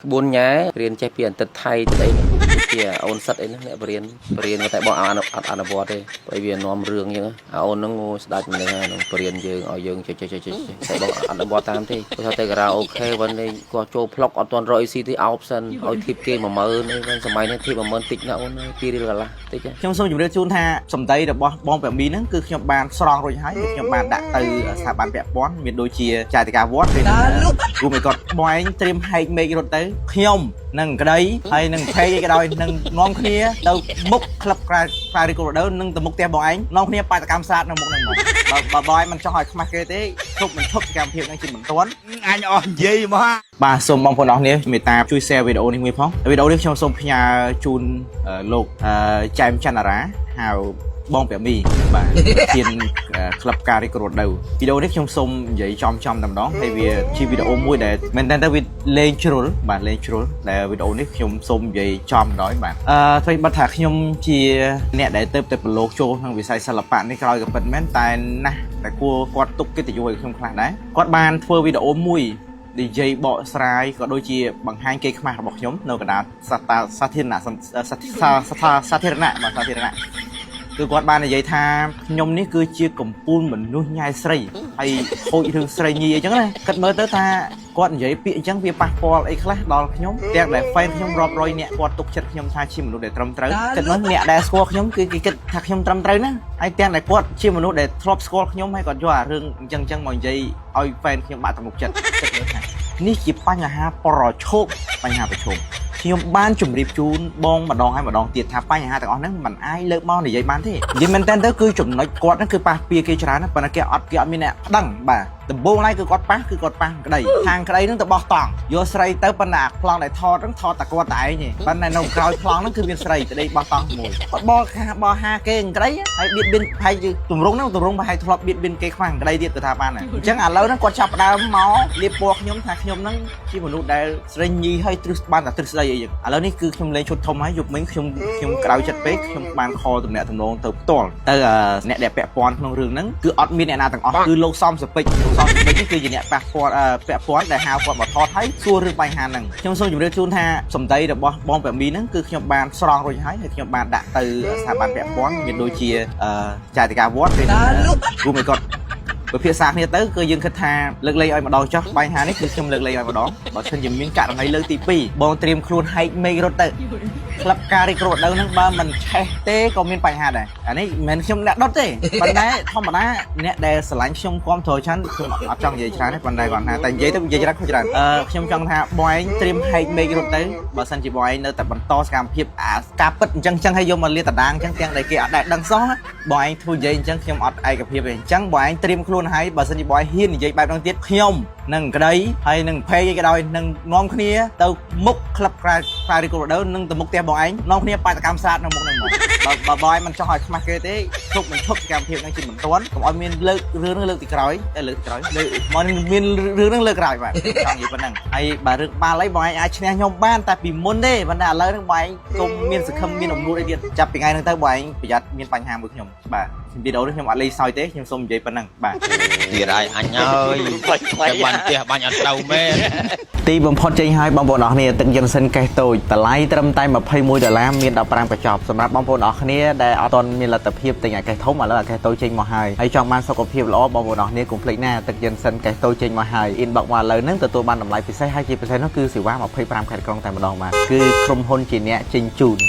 ក្បួនញ៉ែរៀនចេះពីអន្តិតថៃទៅអីហ្នឹងជាអូនសិតអីហ្នឹងអ្នកបរៀនបរៀនតែបងអត់អត់អនុវត្តទេព្រោះវានាំរឿងអញ្ចឹងអាអូនហ្នឹងអូស្ដាច់ម្នាក់ហ្នឹងបរៀនយើងឲ្យយើងចេះចេះចេះចេះតែបងអត់អនុវត្តតាមទេគាត់ថាទៅការ៉ាអូខេវិញនេះគាត់ចូលផ្លុកអត់ទាន់រកអីស៊ីទេអោបសិនឲ្យធីបគេ10000អីវិញសម័យនេះធីប10000តិចណាស់អូន2រៀលកន្លះតិច ខ្ញុំសូមជម្រាបជូនថាសម្ដីរបស់បងប្រាមីហ្នឹងគឺខ្ញុំបានស្រង់រួចហើយហើយខ្ញុំបានដាក់ទៅស្ថាប័នពាក់ព័ន្ធមានដូចជាចាតិកាវត្តហើយនឹងរួមឲ្យគាត់បងឯងត្រៀមហែកមេឃរត់ទៅខ្ញុំនឹងក្តីហើយនឹងភេកអីក៏ដោយនឹងនាំគ្នាទៅមុខក្លឹបក្រៅក្រៅរីកូរដូវនឹងទៅមុខផ្ទះបងឯងនាំគ្នាបាតកម្មស្រាតនៅមុខហ្នឹងមកបើបើបងឯងមិនចង់ឲ្យខ្មាស់គេទេឈប់មិនឈប់សកម្មភាពហ្នឹងជាបន្ទាន់ អញអស់និយាយមក បាទសូមបងប្អូនអរគ្នាមេត្តាជួយ share វីដេអូនេះមួយផងវីដេអូនេះខ្ញុំសូមផ្ញើជូនលោកចែមច័ន្ទរាហៅបងប្រាមីបាទធានក្លឹបការរីករដូវវីដេអូនេះខ្ញុំសូមនិយាយចំចំតែម្ដងហើយវាជាវីដេអូមួយដែលមែនតើទៅវាលេងជ្រុលបាទលេងជ្រុលដែលវីដេអូនេះខ្ញុំសូមនិយាយចំដល់បាទថ្មីបិទថាខ្ញុំជាអ្នកដែលទៅតែប្រឡូកចូលក្នុងវិស័យសិល្បៈនេះក្រោយក៏ពិតមែនតែណាស់តែគួរគាត់ទុកកិត្តិយសឲ្យខ្ញុំខ្លះដែរគាត់បានធ្វើវីដេអូមួយ និយាយបកស្រាយក៏ដូចជាបង្ហាញគេខ្មាស់របស់ខ្ញុំនៅកណ្ដាលសាតាសាធារណៈសាសាសាធារណៈបាទសាធារណៈគឺគាត់បាននិយាយថាខ្ញុំនេះគឺជាកំពូលមនុស្សញ៉ែស្រីហើយហូចរឿងស្រីញីអីចឹងណាគិតមើលទៅថាគាត់និយាយពាក្យអញ្ចឹងវាប៉ះពាល់អីខ្លះដល់ខ្ញុំទាំងដែល fan ខ្ញុំរាប់រយនាក់គាត់ទុកចិត្តខ្ញុំថាជាមនុស្សដែលត្រឹមត្រូវគិតមើលអ្នកដែលស្គាល់ខ្ញុំគឺគេគិតថាខ្ញុំត្រឹមត្រូវណាហើយទាំងដែលគាត់ជាមនុស្សដែលធ្លាប់ស្គាល់ខ្ញុំហើយគាត់យកអារឿងអញ្ចឹងអញ្ចឹងមកនិយាយឲ្យ fan ខ្ញុំបាក់ទំនុកចិត្តគិតមើលថា នេះជាបញ្ហាប្រឈមបញ្ហាប្រឈមខ្ញុំបានជម្រាបជូនបងម្ដងហើយម្ដងទៀតថាបញ្ហាទាំងអស់ហ្នឹងมันអាចលើកមកនិយាយបានទេនិយាយមែនតើទៅគឺចំណុចគាត់ហ្នឹងគឺប៉ះពៀគេច្រើនណាស់ប៉ុន្តែគេអត់គេអត់មានអ្នកប្តឹងបាទដំបូងឡើយគឺគាត់ប៉ះគឺគាត់ប៉ះក្តីខាងក្តីហ្នឹងទៅបោះតង់យកស្រីទៅប៉ុន្តែអាប្លង់ដែលថតហ្នឹងថតតែគាត់តែឯងទេប៉ុន្តែនៅក្រោយប្លង់ហ្នឹងគឺមានស្រីទៅដេកបោះតង់មួយគាត់បោះខាបោះហាគេក្តីហើយបៀតបៀនហើយទម្រង់ហ្នឹងទម្រង់ប្រហែលធ្លាប់បៀតបៀនគេខ្មាស់ក្តីទៀតទៅថាបានហើយអញ្ចឹងឥឡូវហ្នឹងគាត់ចាប់ផ្ដើមមកលាបពណ៌ខ្ញុំថាខ្ញុំហ្នឹងជាមនុស្សដែលស្រីញីហើយទ្រឹស្បានតែទ្រឹស្ដីអីចឹងឥឡូវនេះគឺខ្ញុំលេងឈុតធំហើយយប់មិញខ្ញុំខ្ញុំក្រៅចិត្តពេកខ្ញុំបានខលតំណាក់តំណងទៅផ្ទាល់ទៅអ្នកដែលពាក់ព័ន្ធក្នុងរឿងហ្នឹងគឺអត់មានអ្នកណាទាំងអស់គឺលោកសំសពេចលោកសំសពេចនេះគឺជាអ្នកប៉ះពាល់ពាក់ព័ន្ធដែលហៅគាត់មកថតហើយសួររឿងបញ្ហាហ្នឹងខ្ញុំសូមជម្រាបជូនថាសម្ដីរបស់បងប្រាមីហ្នឹងគឺខ្ញុំបានស្រង់រួចហើយហើយខ្ញុំបានដាក់ទៅស្ថាប័នពាក់ព័ន្ធមានដូចជាចាតិកាវត្តហើយនឹងរួមឲ្យគាត់ពិភាក្សាគ្នាទៅគឺយើងគិតថាលើកលែងឲ្យម្ដងចុះបញ្ហានេះគឺខ្ញុំលើកលែងឲ្យម្ដងបើមិនជាមានករណីលើកទី2បងត្រៀមខ្លួនហែកមេឃរត់ទៅក្លឹបការរីករដូវហ្នឹងបើមិនឆេះទេក៏មានបញ្ហាដែរអានេះមិនមែនខ្ញុំអ្នកដុតទេប៉ុន្តែធម្មតាអ្នកដែលស្រឡាញ់ខ្ញុំគាំទ្រច្រើនខ្ញុំអត់ចង់និយាយច្រើនទេប៉ុន្តែគាត់ថាតែនិយាយទៅនិយាយច្រើនខុសច្រើនអឺខ្ញុំចង់ថាបងឯងត្រៀមហែកមេឃរត់ទៅបើសិនជាបងឯងនៅតែបន្តសកម្មភាពអាការពិតអញ្ចឹងអញ្ចឹងឲ្យយកមកលាតត្រដាងអញ្ចឹងទាំងដែលគេអត់ដែលដឹងសោះបងឯងធ្វើនិយាយអញ្ចឹងខ្ញុំអត់ឯកភាពទេអញ្ចឹងបងឯងត្រៀមខ្លួនហើយបើសិនជាបងឯងហ៊ាននិយាយបែបហ្នឹងទៀតខ្ញុំនឹងក្តីហើយនឹងភេកអីក៏ដោយនឹងនាំគ្នាទៅមុខក្លឹបក្រៅក្រៅរីករដូវនឹងទៅមុខផ្ទះបងឯងនាំគ្នាបាតកម្មស្រាតនៅមុខហ្នឹងមកបើបើបងឯងមិនចង់ឲ្យខ្មាស់គេទេឈប់មិនឈប់សកម្មភាពហ្នឹងជាបន្ទាន់កុំឲ្យមានលើករឿងហ្នឹងលើកទីក្រោយតែលើកទីក្រោយលើកមកមានរឿងហ្នឹងលើកក្រោយបាទចង់និយាយប៉ុណ្ណឹងហើយបើរឿងបាល់អីបងឯងអាចឈ្នះខ្ញុំបានតែពីមុនទេប៉ុន្តែឥឡូវហ្នឹងបងឯងគុំមានសង្ឃឹមមានអំនួតអីទៀតចាប់ពីថ្ងៃហ្នឹងទៅបងឯងប្រយ័ត្នមានបញ្ហាមួយខ្ញុំបាទវីដេអូនេះខ្ញុំអត់លេងសើចទេខ្ញុំសូមនិយាយប៉ុណ្ណឹងបាទ ទៀតហើយអញអើយតែបាញ់ផ្ទះបាញ់អត់ត្រូវមែន ទីបំផុតចេញឲ្យបងប្អូនអរគ្នាទឹកយិនសិនកេះតូចតម្លៃត្រឹមតែ21ដុល្លារមាន15កញ្ចប់សម្រាប់បងប្អូនអរគ្នាដែលអត់ទាន់មានលទ្ធភាពទិញអាកេះធំឥឡូវអាកេះតូចចេញមកហើយហើយចង់បានសុខភាពល្អបងប្អូនអរគ្នាកុំភ្លេចណាទឹកយិនសិនកេះតូចចេញមកហើយ inbox មកឥឡូវហ្នឹងទទួលបានតម្លៃពិសេសហើយជាពិសេសនោះគឺសេវា25ខេត្តក្រុងតែម្ដងបាទគឺក្រុមហ៊ុនជាអ្នកចេញជូន